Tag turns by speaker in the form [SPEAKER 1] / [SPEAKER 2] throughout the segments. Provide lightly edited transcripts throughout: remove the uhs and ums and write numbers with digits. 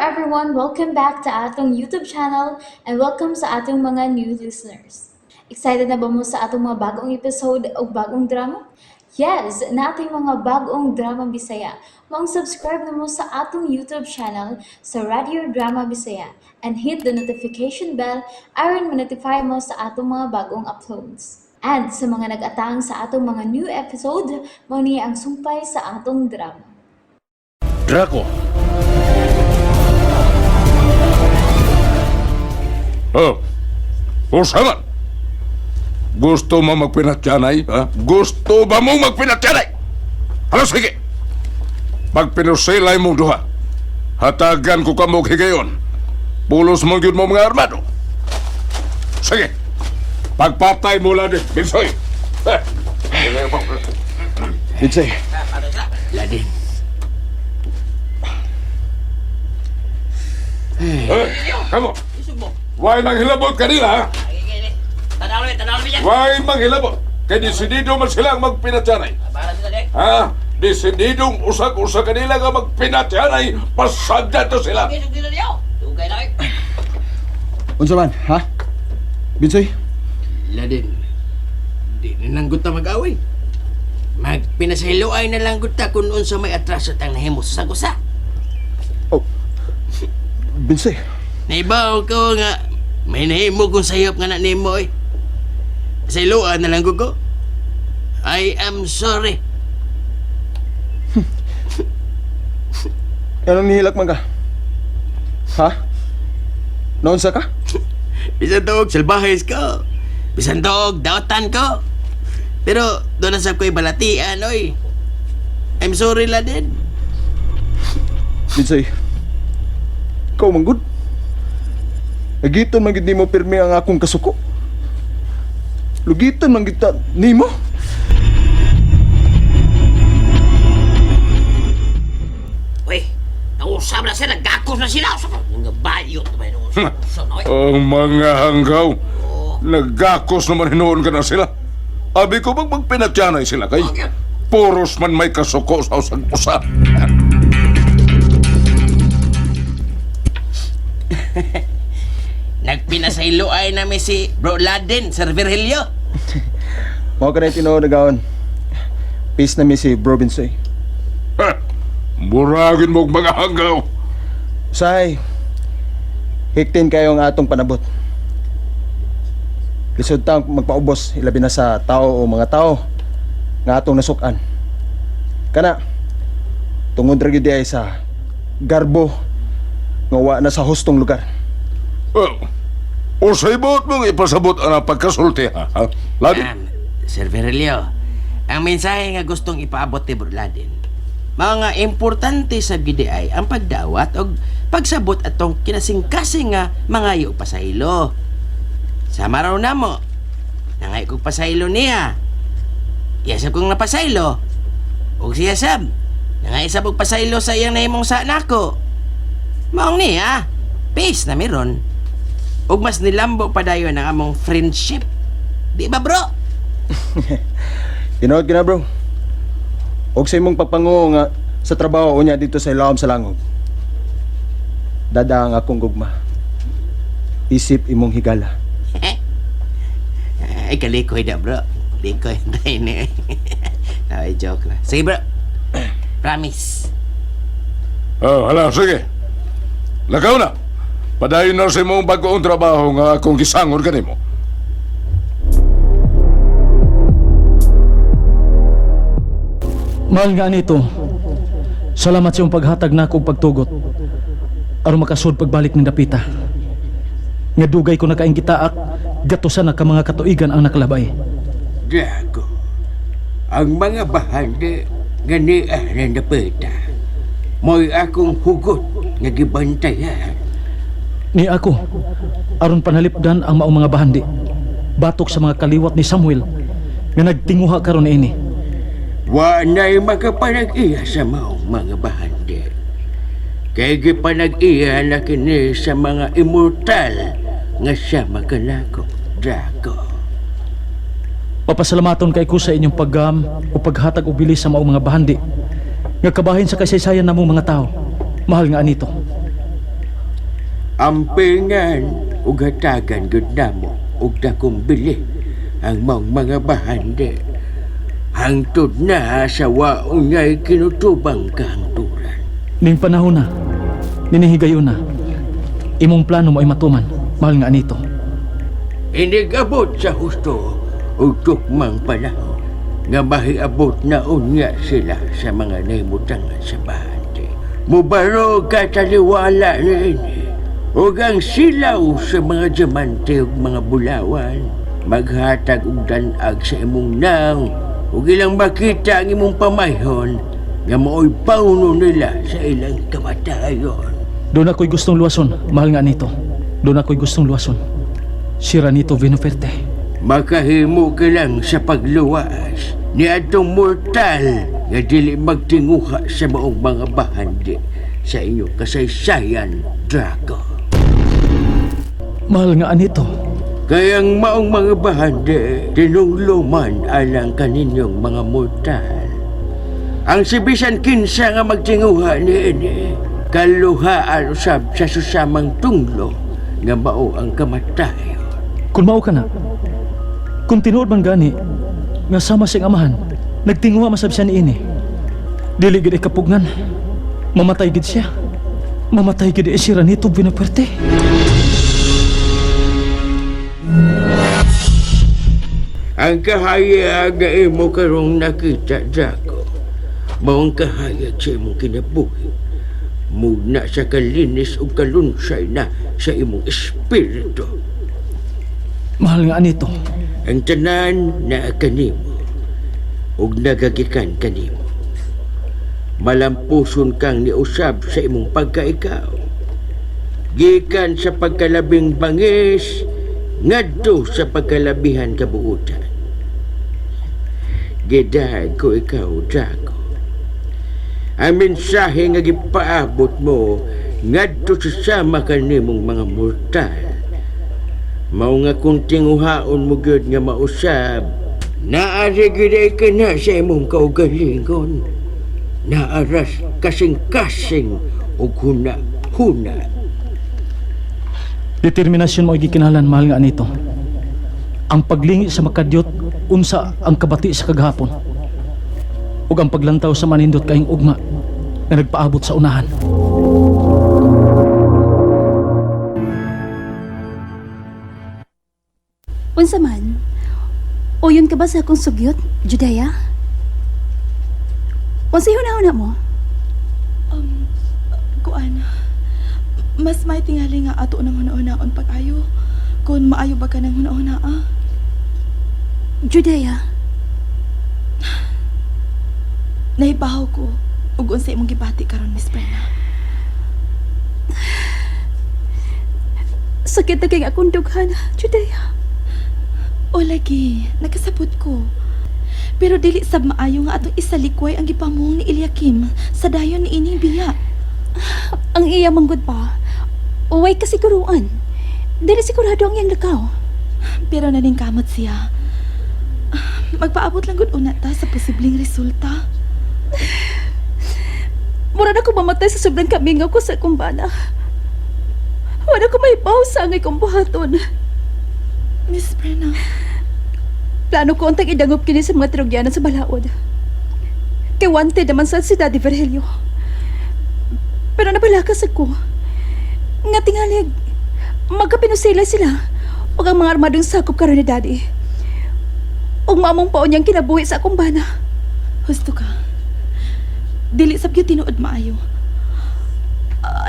[SPEAKER 1] everyone! Welcome back to atong YouTube channel and welcome sa atong mga new listeners. Excited na ba mo sa atong mga bagong episode o bagong drama? Yes, nating mga bagong drama Bisaya. Maong subscribe na mo sa atong YouTube channel sa Radio Drama Bisaya and hit the notification bell aron ma-notify mo sa atong mga bagong uploads. And sa mga nag-atang sa atong mga new episode, mao ni ang sumpay sa atong drama.
[SPEAKER 2] Draco. Oh. Usaman. Gusto mo magpinatyanay? Ha? Gusto ba mong magpinatyanay? Hala, sige. Pagpinusilay mong duha, hatagan ko ka mong higayon. Pulos mong yun mo mga armado. Sige. Pagpatay mo lang din, Binsoy. Eh.
[SPEAKER 3] Binsoy,
[SPEAKER 4] Ladin.
[SPEAKER 2] Eh, kamo. Why nang hilabot kanila, ha? Why manghilabot? Kay desidido man silang magpinatyanay. Ha? Desididong usag-usag kanila nga magpinatyanay. Pasagda to sila.
[SPEAKER 3] Unsa man, ha? Binsoy,
[SPEAKER 4] Ladin. Di na lang gud ta mag-away. Magpinasayloay na lang gud ta kung unsa may atraso tang nahimo sa usa.
[SPEAKER 3] Oh. Binsoy,
[SPEAKER 4] Naibaw ko nga may nahimo kong sayop nga na nimo eh. Pasayloan na lang gud ko. I am sorry.
[SPEAKER 3] Anong nihilak man ka? Ha? Naunsa ka?
[SPEAKER 4] Bisan tuog, salbahes ko. Bisan tuog, dautan ko. Pero doon na sa ko'y balatian, oy. I'm sorry, Ladin.
[SPEAKER 3] Binsoy, ikaw man gud. Nagiton man gid nimo pirmi ang akong kasuko. Lugiton man gid ta nimo.
[SPEAKER 4] Uy, nausap na sila, nagkakos na sila. Nga bayot na ba yun? Usap na, oy.
[SPEAKER 2] Ang mga hanggaw. Nagakos naman hinuon ka na sila. Abi ko bang magpinatyanay sila kay? Puros man may kasuko sa usag-usa.
[SPEAKER 4] Nagpinasayloay namin si Bro Ladin, Sir Virgilio.
[SPEAKER 3] Mao ka na tinuod nagaon. Peace na mi si Bro Binsoy.
[SPEAKER 2] Ha! Muragin mo mga hanggaw.
[SPEAKER 3] Usahay, hiktin kayo ang atong panabot. Lisod tang magpaubos, ilabi na sa tao o mga tao nga atong nasukan. Kana, tungod ra gyud ay sa garbo nga wa na sa hustong lugar.
[SPEAKER 2] Oh. Usay buot mong ipasabot ang pagkasulti, ha? Ha? Ladin?
[SPEAKER 4] Sir Virgilio, ang mensahe nga gustong ipaabot ni Bro Ladin, mga importante sa GDI ang pagdawat og pagsabot atong kinasingkasing nga mangayo pasaylo. Sa maraw na mo, nangay kog pasaylo niya. Iyasab kong napasaylo. Og siya sab, nangay sab og pasaylo sa iyang nahimong sa nako. Maong niya, peace na meron. Og mas nilambo pa dayon ang among friendship. Di ba, bro?
[SPEAKER 3] Tinuod ka na, bro. Og sa imong pagpanguo nga sa trabaho unya dito sa ilawom sa langog. Dada ang akong gugma. Isip imong higala.
[SPEAKER 4] Ay, kalikoy na, bro. Likoy na ini. Ay, joke na. Sige, bro. Promise.
[SPEAKER 2] Oh, hala, sige. Lakaw na. Padayon na sa imong bagoong trabaho nga akong gisangon kanimo.
[SPEAKER 5] Mahal nga nito. Salamat sa iyong paghatag nako og pagtugot. Aron makasud pagbalik ning dapita. Nga dugay ko nakainggitaak, gatusan na ka mga katuigan ang nakalabay.
[SPEAKER 6] Drago, ang mga bahandi nga niya ng dapita, mo'y akong hugot nga gibantayan.
[SPEAKER 5] Ni ako, aron panalipdan ang maong mga bahandi. Batok sa mga kaliwat ni Samuel nga nagtinguha karon niini.
[SPEAKER 6] Wa na'y makapanag-iya sa maong mga bahandi. Kay gipanag-iya na kini sa mga immortal nga siya makanako, Drago.
[SPEAKER 5] Papasalamaton kay ko sa inyong paggam o paghatag og bilis sa maong mga bahandi nga kabahin sa kasaysayan namong mga tao. Mahal nga anito.
[SPEAKER 6] Ampingan ug hatagan gud namo og dakong bili ang maong mga bahandi. Hangtod na sa waon nga'y kinutubang kahangturan.
[SPEAKER 5] Ning panahon na, ninihigayon na, imong plano mo ay matuman, mahal nga anito.
[SPEAKER 6] Inigabot sa husto ug tukmang panahon nga mahiabot na unya sila sa mga nahimutangan sa bahandi. Mubaro ka taliwala niini ug ang silaw sa mga diamante ug mga bulawan maghatag og dan-ag sa imong naong ug ilang makita ang imong pamayhon nga mao'y pauno nila sa ilang kamatayon.
[SPEAKER 5] Doon ako'y gustong luwason, mahal nga anito. Doon ako'y gustong luwason. Si Ranito Vinoferte.
[SPEAKER 6] Makahimo ka lang sa pagluwas ni atong mortal nga dili magtinguha sa maong mga bahandi sa inyong kasaysayan, Draco.
[SPEAKER 5] Mahal nga anito.
[SPEAKER 6] Kaya ang maong mga bahandi, tinungluman alang kaninyong mga mortal. Ang sibisan kinsa nga magtinguha ni ini, kaluhaan usab sa susamang tunglo nga mao ang kamatayon.
[SPEAKER 5] Kung mao ka na, kung tinuod man gani, nga sama siyang amahan, nagtinguha masab siya niini. Dili gid ay kapugnan. Mamatay gid siya. Mamatay gid ay si Ranito Vinoferte.
[SPEAKER 6] Ang kahayag nga imo karong nakita, Draco, mao ang kahayag sa imong kinabuhi. Mugna sa kalinis ug kalunsay na sa imong espiritu.
[SPEAKER 5] Mahal nga anito.
[SPEAKER 6] Ang tanan naa kanimo ug nagagikan kanimo. Malampuson kang niusab sa imong pagkaikaw. Gikan sa pagkalabing bangis ngadto sa pagkalabihan kabuutan. Gidag ko ikaw, Draco. Ang mensahe nga gipaabot mo ngadto sa sama kanimong mga mortal. Mao nga kung tinguhaon mo gyud nga mausab, naari gyud ay ka na sa imong kaugalingon. Naaras kasing-kasing ug huna-huna.
[SPEAKER 5] Determinasyon mo ay gikinahanglan, mahal nga anito. Ang paglingi sa makadyot unsa ang kabati sa kagahapon. Ug ang paglantaw sa manindot kaayong ugma nga nagpaabot sa unahan.
[SPEAKER 7] Unsa man? Uyon ka ba sa akong sugyot, Judea? Unsay hunahuna mo?
[SPEAKER 8] Kuan, mas may tingali nga ato ng huna-hunaon pag-ayo. Kung maayo ba ka ng huna-huna, ah?
[SPEAKER 7] Judea,
[SPEAKER 8] Nahibaw ko ug unsa imong gibati karon, Miss Brenna.
[SPEAKER 7] Sakit na kay akong dughan, Judea.
[SPEAKER 8] O lagi, nakasabot ko. Pero dili sab maayo nga atong isalikway ang gipamuhong ni Eliakim sa dayon ni ining biya.
[SPEAKER 7] Ang iya manggod pa, uway kasiguruan. Dili sigurado ang iyang lakaw.
[SPEAKER 8] Pero naningkamot siya. Magpaabot lang gud una ta sa posibleng resulta.
[SPEAKER 7] Mura na ko mamatay sa sobrang kamingaw ko sa akong bana. Wala ko may sa angay kong buhaton.
[SPEAKER 8] Miss Brenna,
[SPEAKER 7] Plano ko untang idangop kini sa mga tirugyanan sa balaod. Kay wanted naman sa si Daddy Virgilio. Pero nabalakas ako. Nga tingalig, magkapinusila sila ug ang mga armadong sakop karon ni Daddy. Ug maamong paon niyang kinabuhi sa akong bana.
[SPEAKER 8] Husto ka. Dili sab gyud tinuod maayo.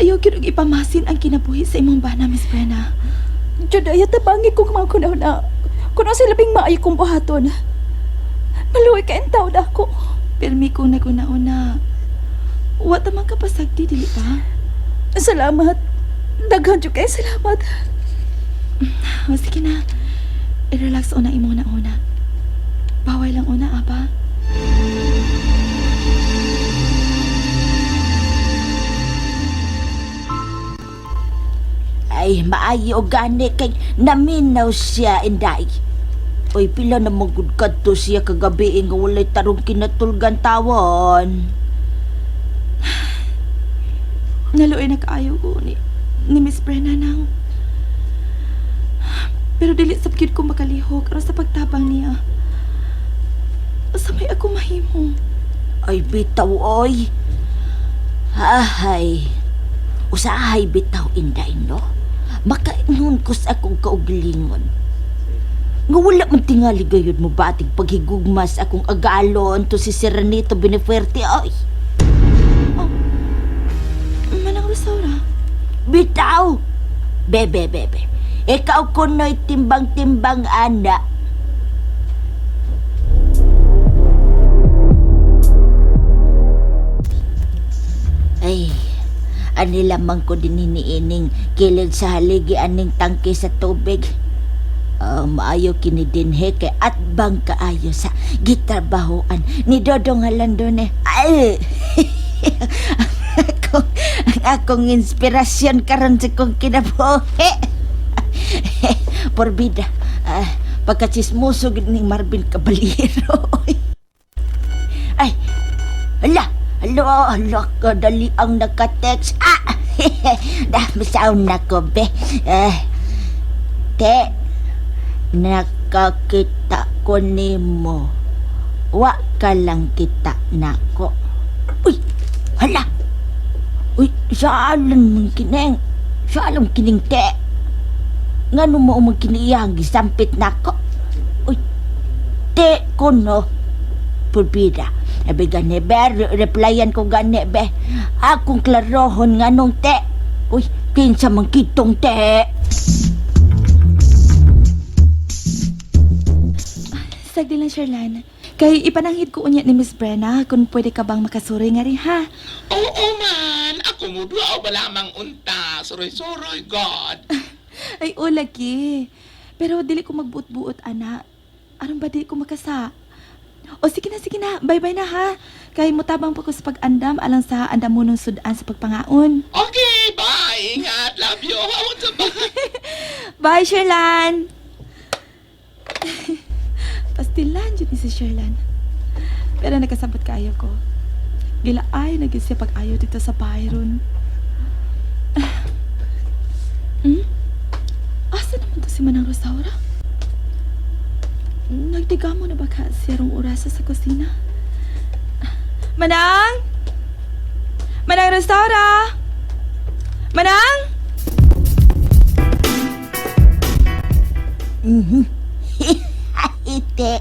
[SPEAKER 8] Ayaw gyud og ipamasin ang kinabuhi sa imong bana, Miss Brenna.
[SPEAKER 7] Judaya, tabangi ko mga kunaw na kuno sa labing maayo kong buhaton. Maluwi ka taon ako.
[SPEAKER 8] Pirmi kong naguna-una. Wa ta man kapasagdi, dili ba?
[SPEAKER 7] Salamat. Daghan jud kay salamat.
[SPEAKER 8] O sige na. I-relax una imo na una. Baway lang una, aba.
[SPEAKER 9] Ay, maayo gani kay naminaw siya, inday. Uy, pila na magud kadto siya kagabi nga walay tarong kinatulgan tawon.
[SPEAKER 8] Naluoy na kaayo ko ni. Ni Miss Brenna nang. Pero dili sab gyud ko makalihok aron sa pagtabang niya. Asa may ako mahimo?
[SPEAKER 9] Ay, bitaw, oy. Ahay. Usahay bitaw, inday, no? Makaingon ko sa akong kaugalingon. Nga wala man tingali gayud mo batig paghigugma sa akong agalon to si Serenito Benefuerte, oy.
[SPEAKER 8] Manang Rosaura.
[SPEAKER 9] Bitaw! Bebe, bebe. Ikaw kuno'y timbang-timbang, ana. Ay, ani lamang ko din hiniining kilid sa haligi aning tangke sa tubig. Ah, maayo kini dinhe kay atbang kaayo sa gitrabahoan ni Dodong Halandone. Ay! Akong, ang akong inspirasyon karon sa kong kinabuhi. Porbida, ah, pagkachismoso gid ni Marvin Caballero. Ay, hala, hala, hala, kadali ang nakatext. Ah, dami na ko, be. Eh, te, nakakita ko nimo. Wa ka lang kita nako. Uy, hala. Uy, saalan man kining. Saalan kining te. Ngano mo man kiniyang gisampit nako. Uy, te ko no. Purbida. Abi gani be, replyan ko gani be. Akong klarohon nganong te. Uy, kinsa man kitong te.
[SPEAKER 8] Sagdi lang, Sherlan. Kay ipananghid ko unya ni Miss Brenna kung pwede ka bang makasuri nga rin, ha?
[SPEAKER 10] Oo man, ako mo duha o balamang unta. Suroy-suroy, God.
[SPEAKER 8] Ay, o lagi. Pero dili ko magbuot-buot, ana. Aron ba dili ko makasa? O sige na, sige na. Bye-bye na, ha? Kay mutabang pa ko sa pag-andam alang sa andam mo nung sudan sa pagpangaon.
[SPEAKER 10] Okay, bye. Ingat, love you. Unsa ba?
[SPEAKER 8] Bye, Sherlan! Pastilan jud ni si Sherlan. Pero nakasabot kaayo ko. Gilaay na gyud siya pag-ayo dito sa Byron. Hmm? Asa naman to si Manang Rosaura? Nagdigamo na ba ka siya rong orasa sa kusina? Manang! Manang Rosaura! Manang!
[SPEAKER 9] Ite,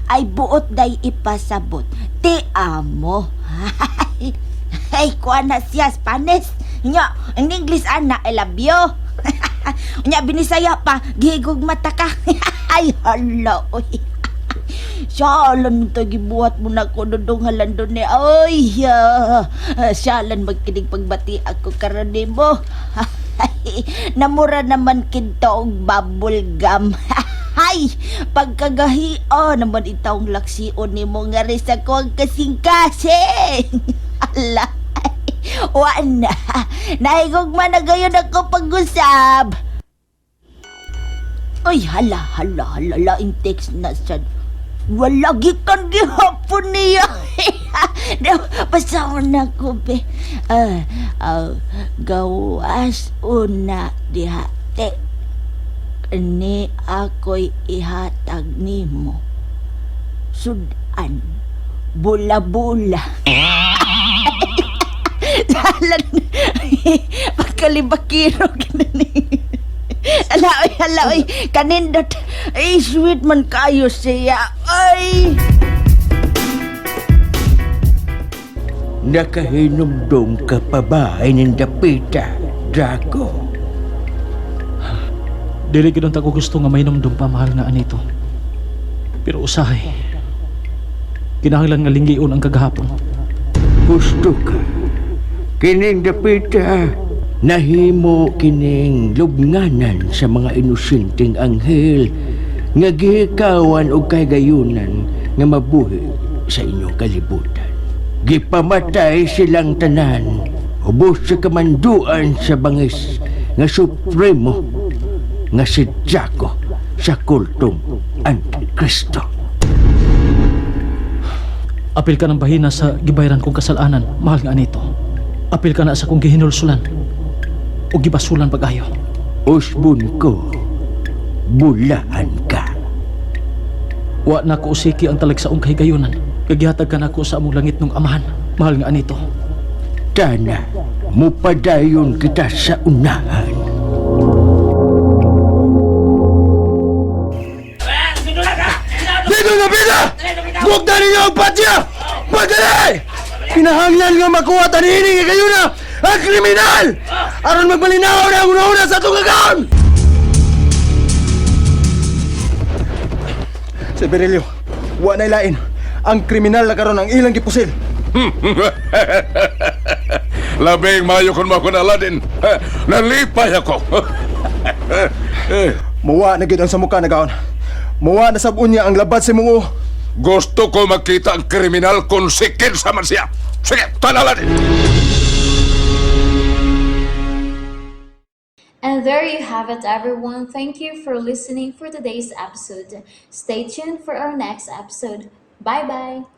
[SPEAKER 9] ay buot day ipasabot. Te amo. Ay, kuha na siya, Spanish. Nya, ang English ana, I love you. Nya, binisaya pa, gihigog mata ka. Ay, hala, oy. Siyalan to gibuhat mo na ko dudong halandon ni. Ay, siyalan magkinig pagbati ako karon nimo. Namura naman kinto og bubble gum. Hay, pagkagahio naman itawng laksion nimo nga rin sa kuwang kasing-kasing. Ala, wa na. Nahigog man na gayon ako pag-usab. Ay, hala, hala, hala, laing text na sad. Wala gikan gihapon niya. Pasawon na ko, be. Ah, ah, gawas una diha, te. Ni ako'y ihatag nimo. Sudan, bula-bula. Salan, pagkalibakiro kinani. Ala, oy, ala, oy, kanindot. Ay, sweet man kayo siya. Ay!
[SPEAKER 6] Nakahinumdum ka pa ba ining dapita, Draco?
[SPEAKER 5] Dili gid unta ko gusto nga mainumdum pa mahal nga anito. Pero usahay. Kinahanglan nga linggion ang kagahapon.
[SPEAKER 6] Gusto ka. Kining dapita, nahimo kining lubnganan sa mga inosenteng anghel nga gihikawan og kahigayunan nga mabuhi sa inyong kalibutan. Gipamatay silang tanan ubos sa kamanduan sa bangis nga supremo nga si Jaco sa kultong Antikristo.
[SPEAKER 5] Apil ka ng bahina sa gibayran kong kasalanan, mahal nga anito. Apil ka na sa kong gihinulsulan. ug gibasulan pag-ayo.
[SPEAKER 6] Usbon ko, bulahan ka.
[SPEAKER 5] Wa na ko usiki ang talagsaong kahigayunan. Kagihatag ka nako sa among langit nung amahan. Mahal nga anito.
[SPEAKER 6] Tana, mupadayon kita sa unahan.
[SPEAKER 3] Dito na pita! Bugda ninyo ang patya! Pagdali! Kinahanglan nga makuha tanini nga kayo na ang kriminal! Aron magmalinaw na ang una-una sa atong kagaon! Sir Berilio, wa na ilain. Ang kriminal na karon ang ilang gipusil.
[SPEAKER 2] Labing mayo kung mako na Aladdin. Nalipay ako.
[SPEAKER 3] Muwa na gyud ang samuka na gaon. Muwa na sab unya ang labad sa imong uo.
[SPEAKER 2] Gusto ko makita ang kriminal kung sikin sa man siya. Sige, tana Aladdin.
[SPEAKER 1] And there you have it, everyone. Thank you for listening for today's episode. Stay tuned for our next episode. Bye bye.